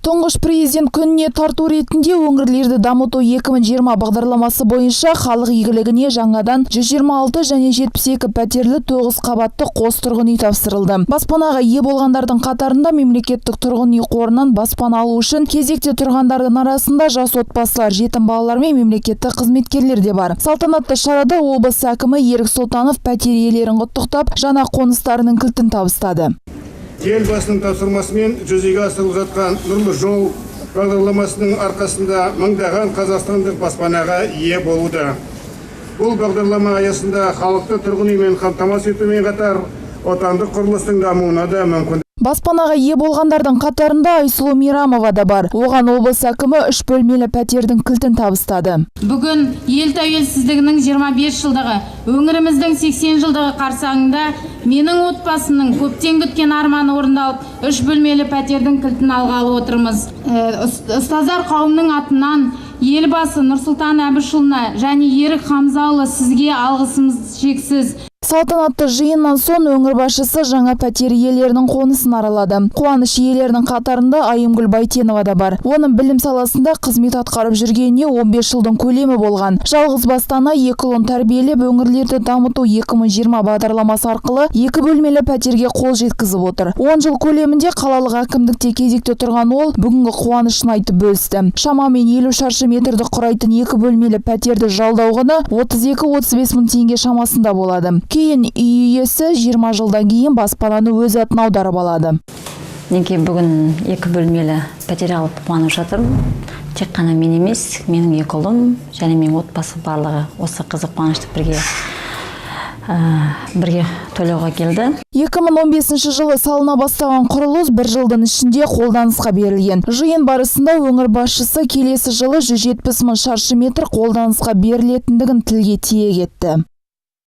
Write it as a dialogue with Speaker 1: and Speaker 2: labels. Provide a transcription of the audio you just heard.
Speaker 1: Тұңғыш Президент күніне тарту ретінде «Өңірлерді дамыту 2020» бағдарламасы бойынша халық игілігіне жаңадан 126 және 72 пәтерлі 9 қабатты қос тұрғын үй тапсырылды. Баспанаға ие болғандардың қатарында мемлекеттік тұрғын үй қорынан баспана алу үшін кезекте тұрғандардың арасында жас отбасылар, жетім балалар мен мемлекеттік қызметкерлер де бар. Салтанатты шарада облыс әкімі Ерік Сұлтанов пәтер иелерін құттықтап, жаңа қоныстарының кілтін табыстады.
Speaker 2: Елбасының тапсырмасымен жүзеге асырылып жатқан «Нұрлы жол» бағдарламасының арқасында мыңдаған қазақстандық баспанаға ие болуда. Бұл бағдарлама аясында халықты тұрғын үймен қамтамасыз етумен қатар отандық құрылыстың дамуына да мүмкіндік
Speaker 1: Баспанаға ие болғандардың қатарында Айсұлу Мейрамова да бар. Оған облыс әкімі үш бөлмелі пәтердің кілтін табыстады.
Speaker 3: Бүгін ел тәуелсіздігінің 25 жылдығы, өңіріміздің 80 жылдығы қарсаңында менің отбасымның көптен күткен арманы орындалып, үш бөлмелі пәтердің кілтін алғалы отырмыз. Ұстаздар қауымының атынан Елбасы Нұрсұлтан Әбішұлына және Ерік Хамзаұлы, сізге алғысымыз шексіз.
Speaker 1: Салтанатты жиыннан соң өңір басшысы жаңа пәтер иелерінің қонысын аралады. Қуаныш иелерінің қатарында Айымгүл Байтенова да бар. Оның білім саласында қызмет атқарып жүргеніне 15 жылдың көлемі болған. Жалғыз басты ана екі ұлын тәрбиелеп, «Өңірлерді дамыту 2020» бағдарламасы арқылы екі бөлмелі пәтерге қол жеткізіп отыр. 10 жыл көлемінде қалалық әкімдікте кезекте тұрған ол бүгінгі қуанышын айтып бөлісті. Шамамен 50 шаршы метрді құрайтын екі бөлмелі пәтерді жалдау құны 32-35 мың теңге шамасында болады. Кейін үй иесі 20 жылдан кейін баспананы өз атына аударып алады.
Speaker 4: Неге бүгін екі бөлмелі пәтер алып қуанып жатырмын. Тек қана мен емес, менің екі ұлым және менің отбасы, барлығы осы қызық қуанышты бірге тойлауға келді.
Speaker 1: 2015 жылы салына бастаған құрылыс бір жылдың ішінде қолданысқа берілген. Жиын барысында өңір басшысы келесі жылы 170 мың шаршы метр қолданысқа берілетіндігін тілге тиек етті.